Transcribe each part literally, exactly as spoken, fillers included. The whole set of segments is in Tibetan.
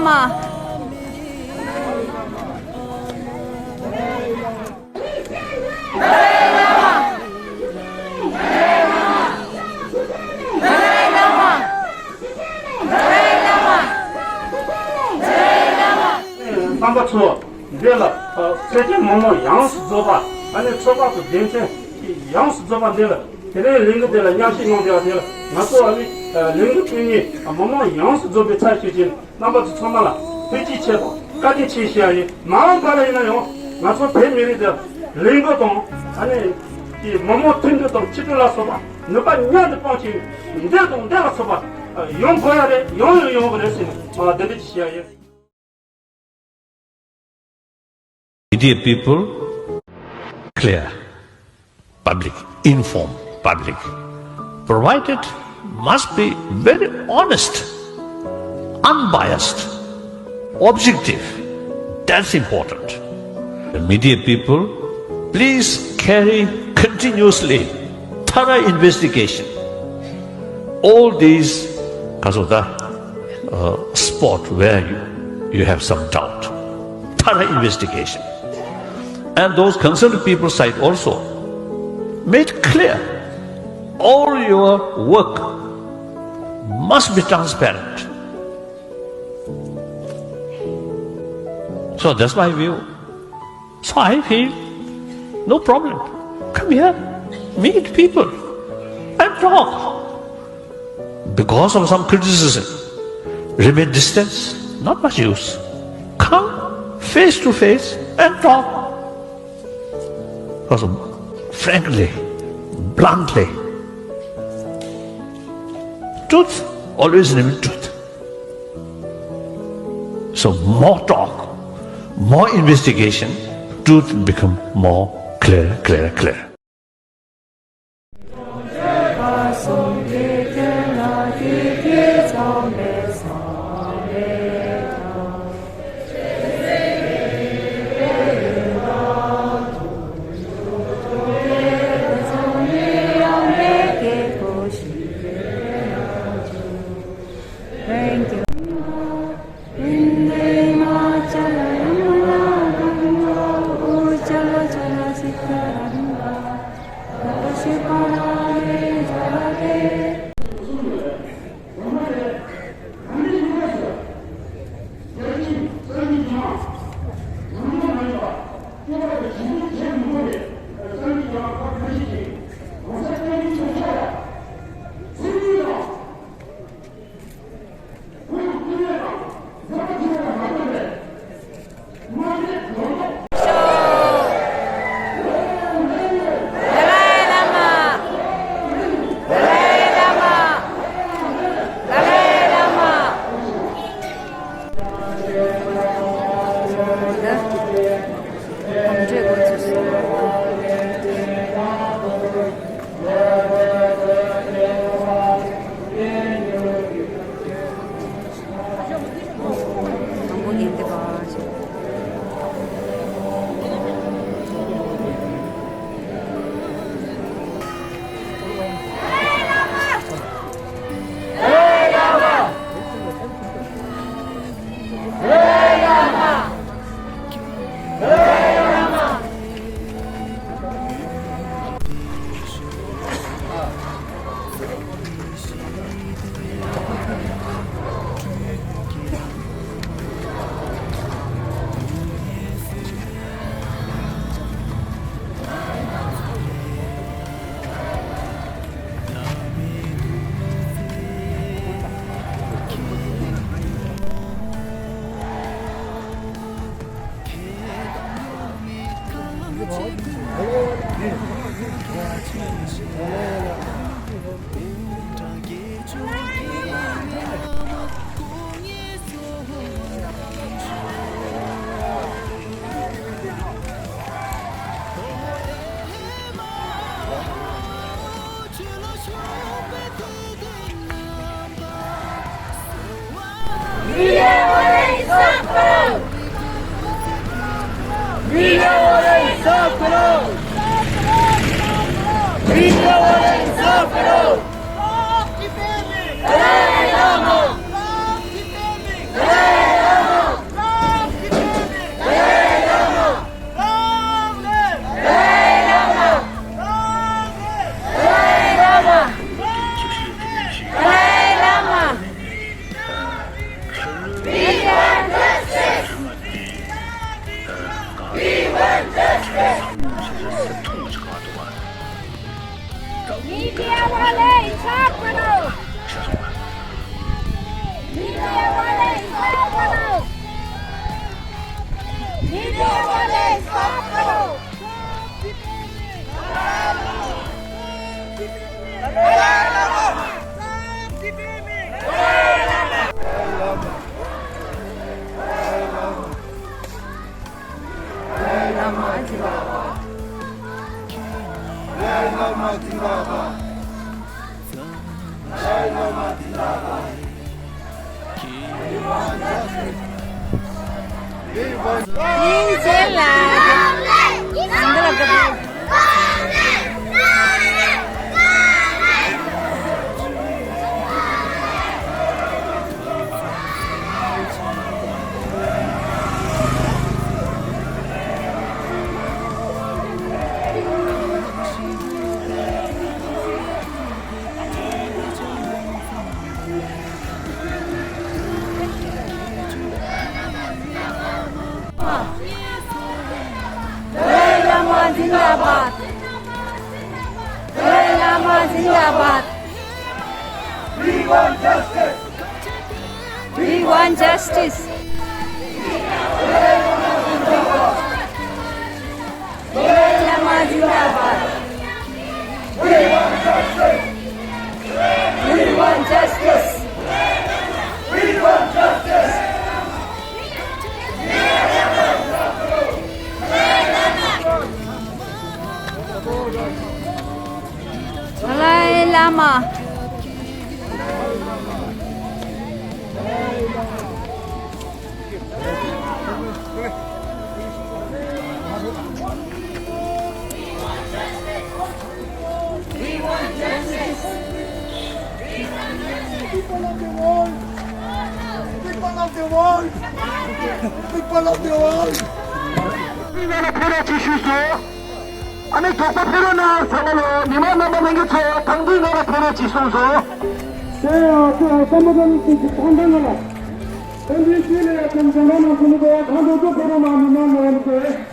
མ། རྣམ་པ་ཚོ། འདི་ལ་ཨ་སེར་སྐྱ་མི་མང་ཡོངས་སུ་རྫོགས་པ། ཨ་ནི་ཚོགས་པ་དང་སྡེ་ཚན་ཡོངས་སུ་རྫོགས་པ་འདི་ལ་དེ་རིང་ལས་འགུལ་འདི་ལ་མཉམ་ཞུགས་གནང་བསྡད་པ་དེ་ལ་ང་ཚོ་ཨ་ནི་ཨ་ལས་འགུལ་སྤེལ་མཁན་མི་མང་ཡོངས་སུ་རྫོགས་པའི་ཚབ་ཞུས་ཀྱིན་རྣམ་པ་ཚོ་ཚང་མ་ལ་ཐུགས་རྗེ་ཆེ་དང་བཀའ་དྲིན་ཆེ་ཞུ་ཡ་ཡིན། མ་འོངས་པ་ལ་ཡིན་ན་ཡང་ང་ཚོ་བོད་མི་རིགས་འདི་ལས་འགུལ་དང་ཨ་ནི་དེ་མི་མང་མཐུན་སྒྲིལ་དང་ཕྱི་དྲིལ་ལ་སོགས་པ་ནུས་པ་མཉམ་དུ་སྤུངས་ཤིང་འདི་དང་འདི་ལ་སོགས་པ་ཡོང་དགོས་ཡ་རེད། ཡོང་ཡང་ཡོང་གི་རེད་ཟེར་ནས་ང་ལ་འདི་འདྲ་ཞུ་ཡ་ཡིན། Media people, clear public, inform public, provided must be very honest, unbiased, objective. That's important. The media people, please carry continuously thorough investigation. All these, Kazoda, uh, spot where you, you have some doubt. Thorough investigation. And those concerned people side also made clear all your work must be transparent. So that's my view. So I feel no problem. Come here, meet people and talk. Because of some criticism, remain distance, not much use. Come face to face and talk. Because frankly, bluntly, truth always remains truth. So more talk, more investigation, truth become more clear, clear, clear. Thank you. वन्दे हिमाचल यमुना गंगा उज्जल जल चित्ररंगा तव शिवनामे जगते। मीडिया वाले इंसाफ करो। मीडिया वाले इंसाफ करो। मीडिया वाले इंसाफ करो। दलाई लामा जिंदाबाद। दलाई लामा जिंदाबाद। We want justice. We want justice. Dalai लामा जिंदाबाद। We want justice. We want justice. We want justice. Dalai Lama. People of the world! People of the world! People of the world! ཕེ་རེ་ཅིག་ཞུས་སོ། ཨ་ནི་དོགས་པ་ཕེ་རེ་ན་ས་མ་ལོ་མི་མང་རྣམ་པ་ལྷན་རྒྱས་ཚོ་ཐང་དུས་ང་ལ་ཕེ་རེ་ཅིག་གསུངས་སོ། དེ་ཡང་ཚོ་ས་མ་ལོ་ནི་ཅིག་ཐང་དུས་ང་ལ། ཐང་དུས་ཅི་ལ་ཡ་ཐང་དུས་ང་ལ་ཐང་དུས་ཚོ་ཕེ་རེ་ན་མི་མང་ང་ལ་ཚོ།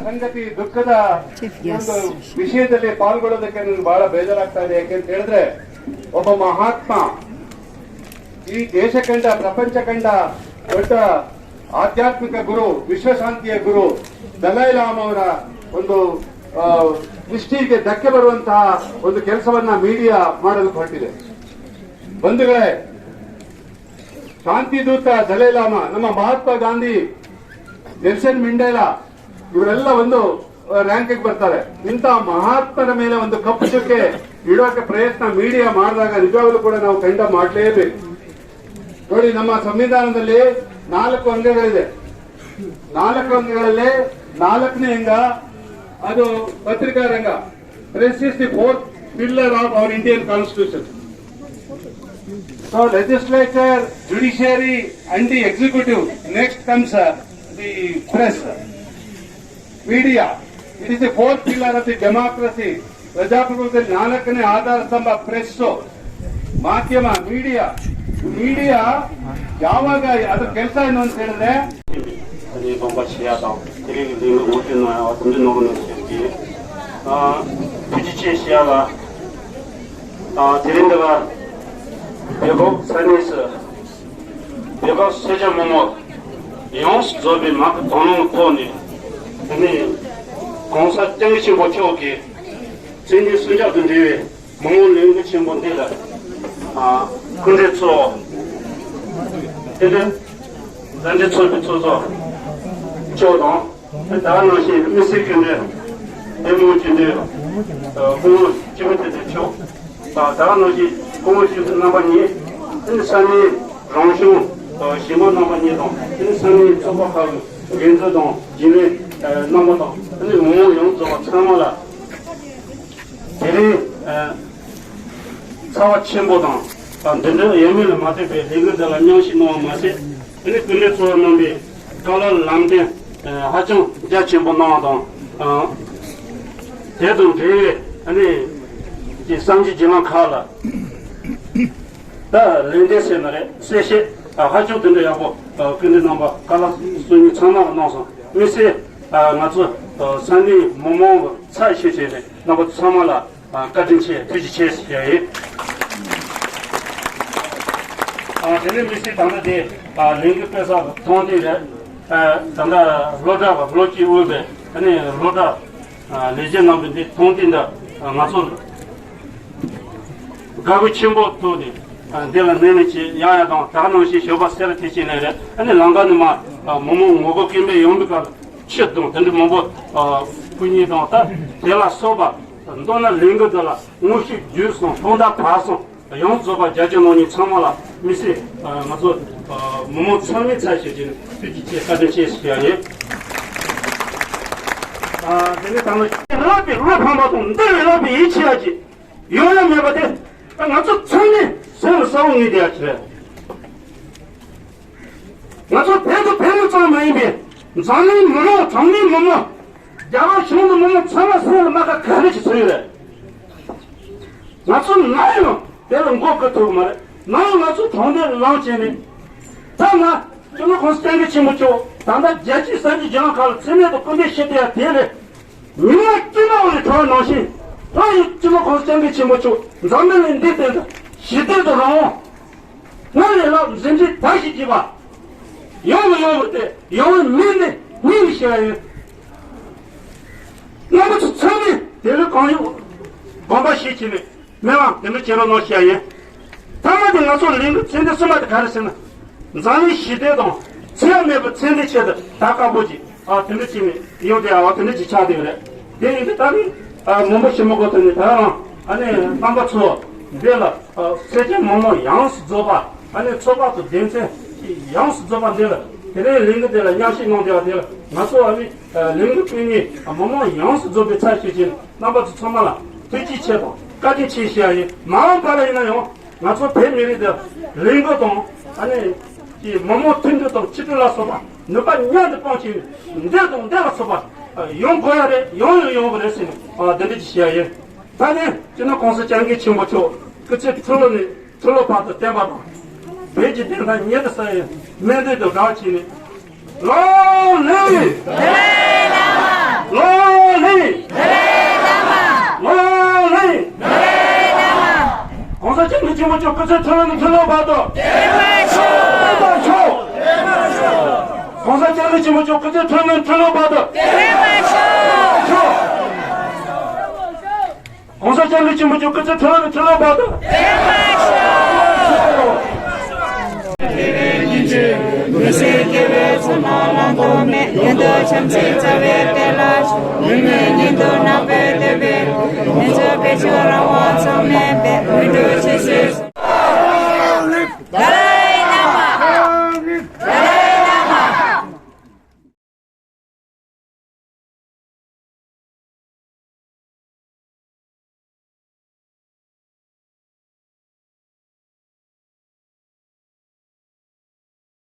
ಸಂಗತಿ, ದುಃಖದ ಒಂದು ವಿಷಯದಲ್ಲಿ ಪಾಲ್ಗೊಳ್ಳೋದಕ್ಕೆ ನನಗೆ ಬಹಳ ಬೇಜಾರಾಗ್ತಾ ಇದೆ. ಯಾಕೆಂತ ಹೇಳಿದ್ರೆ, ಒಬ್ಬ ಮಹಾತ್ಮ, ಈ ದೇಶಕಂಡ, ಪ್ರಪಂಚಕಂಡ ದೊಡ್ಡ ಆಧ್ಯಾತ್ಮಿಕ ಗುರು, ವಿಶ್ವಶಾಂತಿಯ ಗುರು ದಲೈ ಲಾಮಾ ಅವರ ಒಂದು, ಆ, ದೃಷ್ಟಿಗೆ ಧಕ್ಕೆ ಬರುವಂತಹ ಒಂದು ಕೆಲಸವನ್ನ ಮೀಡಿಯಾ ಮಾಡಲು ಹೊರಟಿದೆ. ಬಂಧುಗಳೇ, ಶಾಂತಿ ದೂತ ದಲೈ ಲಾಮಾ, ನಮ್ಮ ಮಹಾತ್ಮ ಗಾಂಧಿ, ನೆಲ್ಸನ್ ಮಂಡೇಲಾ, ಇವರೆಲ್ಲ ಒಂದು ರ್ಯಾಂಕ್‌ಗೆ ಬರ್ತಾರೆ. ಇಂಥ ಮಹಾತ್ಮರ ಮೇಲೆ ಒಂದು ಕಪ್ಪು ಚುಕ್ಕೆ ಇಡೋಕೆ ಪ್ರಯತ್ನ ಮೀಡಿಯಾ ಮಾಡಿದಾಗ ನಿಜವಾಗ್ಲೂ ಕೂಡ ನಾವು ಖಂಡ ಮಾಡಲೇಬೇಕು. ನೋಡಿ, ನಮ್ಮ ಸಂವಿಧಾನದಲ್ಲಿ ನಾಲ್ಕು ಅಂಗಗಳಿದೆ. ನಾಲ್ಕು ಅಂಗಗಳಲ್ಲಿ ನಾಲ್ಕನೇ ಅಂಗ ಅದು ಪತ್ರಿಕಾ ರಂಗ. Press is the fourth Pillar of our Indian Constitution. So legislature, judiciary and the executive, next comes uh, the press, media. It is the fourth pillar of the democracy. ಪ್ರಜಾಪ್ರಭುತ್ವದ ನಾಲ್ಕನೇ ಆಧಾರ ಸ್ತಂಭ ಪ್ರೆಸ್ಸು, ಮಾಧ್ಯಮ, ಮೀಡಿಯಾ. ಮೀಡಿಯಾ ಯಾವಾಗ ಅದ್ರ ಕೆಲಸ ಏನು ಅಂತ ಹೇಳಿದ್ರೆ, အရေးပေါ်ပါဆရာတောင်းတရင်ကလေးကိုတင်လာအောင်တင်လို့နေတယ်။ အာ သူကြီးချေဆရာက အာ တရင်တက ဘယ်ကို ဆန်နေစ ဘယ်က ဆရာမမ ရောင်းစော်ပြီးမှ တောင်းလို့ပေါ်နေ ဒီနေ့ ကောင်စာတန်းချင်ဖို့ ချုပ်ခဲ့ စင်ကြီးဆွေးကြောက်တင်တယ်။ မုံမိုင်းလင်းက ချင်ဖို့ တင်လာ အာ ကုန်းတဲ့ တဲ့ တန်တဲ့ ဆိုပြီး ဆိုဆို ကျော်တော့ ད་က ནང་བཞིན་མི་སེར་གྱི་འདི། ཨེ་མོ་གྱི་འདི། ཨ། སྐུ་ངོ་སྤྱི་འཐུས་དེ་ཚོ་མཆོག་ད་ད་ག་ནང་བཞིན་སྐུ་ངོ་སྤྱི་འཐུས་རྣམ་པ་གཉིས། དེ་ནས་ས་གནས་རང་གཞུང་ཞིང་པ་རྣམ་པ་གཉིས་དང་། དེ་ནས་ས་གནས་ཚོགས་པ་ཁག་གི་འགན་འཛིན་དང་རྒྱུན་ལས་རྣམ་པ་དང་། དེ་ནས་མི་མང་ཡོངས་རྫོགས་པ་ཚང་མ་ལ་དེ་རིང་ཚ་བ་ཆེན་པོ་དང་འདི་འདྲ་ཡོད་མེད་ལ་མ་ལྟོས་པའི་ལས་འགུལ་འདི་ལ་མཉམ་ཞུགས་གནང་བ་མ་ཟད། དེ་ནས་སྐུ་མགྲོན་ཚོ་རྣམ་པས་བཀའ་སློབ་ལམ་སྟོན་ཧ་ཅང་རྒྱ་ཆེན་པོ་གནང་བ་དང་། དེ་དང་འབྲེལ་བའི་ཨ་ནི་གི་གསར་འགྱུར་བརྒྱུད་ལམ་ཁག་ལ་ད་ལན་འདེབས་ཟེར་ན་རེད། གསལ་བཤད་ཧ་ཅང་དེ་འདྲ་ཡག་པོ་སྐུ་མགྲོན་རྣམ་པ་བཀའ་སློབ་གསར་རྙིང་ཚང་མ་གནང་སོང་། དམིགས་བསལ་ང་ཚོ་ས་གནས་མི་མང་གི་ཚབ་ཞུས་བྱས་ནས་རྣམ་པ་ཚང་མ་ལ་བཀའ་དྲིན་ཆེ། ཐུགས་རྗེ་ཆེ་ཞུ་ཡ་ཡིན། ཨ། དེ་ནས་དམིགས་བསལ་ད་ལྟ་དེ་ལས་འགུལ་སྤེལ་ས་ཐོན་དུས་རེད། ད་ལྟ་སློབ་གྲྭ་བ་སློབ་སྤྱི་དབུས་པའི་ཨ་ནི་སློབ་གྲྭ་ལས་བྱེད་རྣམ་པས་འདི་མཐོང་དུས་འདི་ང་ཚོ་དགའ་སྐྱིད་ཆེན་པོ་ཐོག་ནས་འདི་ལ་སྣེ་ལེན་བྱེད་ཡག་ཡག་དང་། ད་ག་ནང་བཞིན་ཞོགས་པ་སེར་དེ་བྱས་ནས་རེད། ཨ་ནི་ལམ་ཁ་ནས་མར་མི་མང་ངོ་རྒོལ་སྐད་འབོད་ཡོང་བའི་སྐབས་ཆུ་དང་དེ་འདྲ་མང་པོ་ཕུལ་མཁན་དང་། ད་དེ་ལ་སོགས་པ་མདོར་ན་ལས་འགུལ་འདི་ལ་དངོས་ཤུགས་བརྒྱུད་སོང་། དཔང་རྟགས་བབས་སོང་། ཡོངས་རྫོགས་པ་རྒྱབ་སྐྱོར་གནང་མཁན་ཚང་མ་ལ་དམིགས་བསལ་ང་ཚོ་མི་མང་ཚང་མའི་ཚབ་བྱས་ཏེ་ཐུགས་རྗེ་ཆེ། བཀའ་དྲིན་ཆེ་ཞུ་ཡ་ཡིན། དེ་ནས་ད་ལོ་བསླབ་པའི་བློ་ཕམ་པ་དང་འདུལ་བའི་བསླབ་པའི་ཡིད་ཆེས་ཡ་ཅིག་ཡོང་ཡ་མེད་པ་དེ་ང་ཚོ་ཚང་མས་སེམས་ལ་གསལ་བོ་ངེས་བསྡད་ཡ་ཅིག་རེད། ང་ཚོ་བོད་དང་བོད་མི་ཙམ་མ་ཡིན་པའི་འཛམ་གླིང་མི་རང་གྲངས་མེད་མི་མང་རྒྱ་གར་གཞུང་དང་མི་མང་ཚང་མ་སེམས་ལ་རྨ་ཁ་ག་རེ་ཞིག་ཚུད་ཡོད་རེད། ང་ཚོ་ནམ་ཡང་དེ་ལ་མགོ་སྒུར་ཐུབ་ཀྱི་མ་རེད། ནམ་ཡང་ང་ཚོ་གྲོང་སྡེ་ལ་ལངས་བྱས་ནས། ཐ་ན་སྤྱི་ནོར་༸གོང་ས་༸སྐྱབས་མགོན་ཆེན་པོ་མཆོག་ད་ལྟ་རྒྱལ་སྤྱིའི་གསར་འགྱུར་བརྒྱུད་ལམ་ཁག་ལ་མཚན་སྨད་དང་སྐུར་འདེབས་བྱེད་བསྡད་ཡ་དེ་ལས། ཉི་མ་དཀྱིལ་མ་འོག་ནས་བྲོས་ནང་བཞིན། ད་ཡང་སྤྱི་ནོར་༸གོང་ས་༸སྐྱབས་མགོན་ཆེན་པོ་མཆོག་འཛམ་བུ་གླིང་འདིའི་སྟེང་དུ་ཞི་བདེ་དང་རང་དབང་། སྔར་ལས་ལྷག་འཛིན་བྱེད་དར་ཞིང་རྒྱས་པ། ཡོང་གི་ཡོད་པ་དེ་ཡོང་བའི་མི་འདི་སྙིང་ནས་ཞུ་ཡ་ཡིན། རྣམ་པ་ཚོ་ཚང་མས་དེ་ལས་གང་ཡོང་དགོངས་པ་བཞེས་བྱས་ནས་མི་མང་དེ་འདྲ་བྱེད་རོགས་གནང་ཞུ་ཡ་ཡིན། མཐའ་མ་དེ་ང་ཚོ་ལས་འགུལ་ཚན་ཆུང་གསུམ་པ་དེ་ག་རེ་ཟེར་ན། འཛམ་གླིང་ཞི་བདེ་དང་འཚེ་བ་མེད་པའི་ཚེ་འདིའི་ཆེད་དུ་ད་དཀར་པོ་ཅིག་ཨ་དེ་འདྲ་བྱས་ནས་ཡོང་དེ་ཨ་བ་དེ་འདྲ་ཅིག་ཆགས་བསྡད་ཡོད་རེད། དེ་ཡིན་དུས་ད་ནི་ཨ་མང་པོ་ཞིག་མི་དགོས་དོན་ནི་ད་རང་ཨ་ནི་རྣམ་པ་ཚོ་འདི་ལ་ཨ་སེར་སྐྱ་མི་མང་ཡོངས་སུ་རྫོགས་པ། ཨ་ནི་ཚོགས་པ་དང་སྡེ་ཚན་ཡོངས་སུ་རྫོགས་པ་འདི་ལ་དེ་རིང་ལས་འགུལ་འདི་ལ་མཉམ་ཞུགས་གནང་བསྡད་པ་དེ་ལ་ང་ཚོ་ཨ་ནི་ལས་འགུལ་སྤེལ་མཁན་མི་མང་ཡོངས་སུ་རྫོགས་པའི་ཚབ་ཞུས་ཀྱིན་རྣམ་པ་ཚོ་ཚང་མ་ལ་ཐུགས་རྗེ་ཆེ་དང་བཀའ་དྲིན་ཆེ་ཞུ་ཡ་ཡིན། མ་འོངས་པ་ལ་ཡིན་ན་ཡང་། ང་ཚོ་བོད་མི་རིགས་འདི་ལས་འགུལ་དང་ཨ་ནི་ཀྱི་མི་མང་མཐུན་སྒྲིལ་དང་ཆིག་སྒྲིལ་ལ་སོགས་པ་ནུས་པ་མཉམ་དུ་སྤུངས་ཤིང་འདི་དང་འདི་ལ་སོགས་པ་ཡོང་དགོས་ཡ་རེད། ཡོང་ཡང་ཡོང་གི་རེད་ཟེར་ནས་འདི་འདྲ་ཅིག་བཤད་ཡ་ཡིན། ད་ནི་སྤྱི་ནོར་༸གོང་ས་༸སྐྱབས་མགོན་ཆེན་པོ་མཆོག་སྐུ་ཚེ་ཁྲི་ལོ་ནས་ཁྲི་ལོ་བར་དུ་བརྟན་པ་དང་། བོད་ཀྱི་བདེན་མཐའ་ཉིད་དུ་གསལ་བའི་སྨོན་འདུན་དང་སྦྲགས་བྱས་ནས། ལོ་ལེགས། ལོ་ལེགས། ལོ་ལེགས། ༸གོང་ས་༸སྐྱབས་མགོན་ཆེན་པོ་མཆོག་སྐུ་ཚེ་ཁྲི་ལོ་ནས་ཁྲི་ལོ་བར་དུ། ༸གོང་ས་༸སྐྱབས་མགོན་ཆེན་པོ་མཆོག་སྐུ་ཚེ་ཁྲི་ལོ་ནས་ཁྲི་ལོ་བར་དུ། ༸གོང་ས་༸སྐྱབས་མགོན་ཆེན་པོ་མཆོག་སྐུ་ཚེ་ཁྲི་ལོ་ནས་ཁྲི་ལོ་བར་དུ། དགེ་བའི་བསྙེན་བཅོས་མི་ཟད་དགེ་བའི་ཚོགས་རྣམས་བླང་དོར་མེད། ཉན་ཐོས་བྱམས་བརྩེའི་རྩ་བའི་གཏེར་ལ་ཆོས། ལུས་ངག་གཉིས་དང་རྣམ་པར་དག་པའི་སྒོ། ལྷུན་གྱིས་བོད་ཕྱོགས་རང་དབང་ཐོབ་ནས་པའི། འོད་འཕྲོ་ཆོས་སྲིད།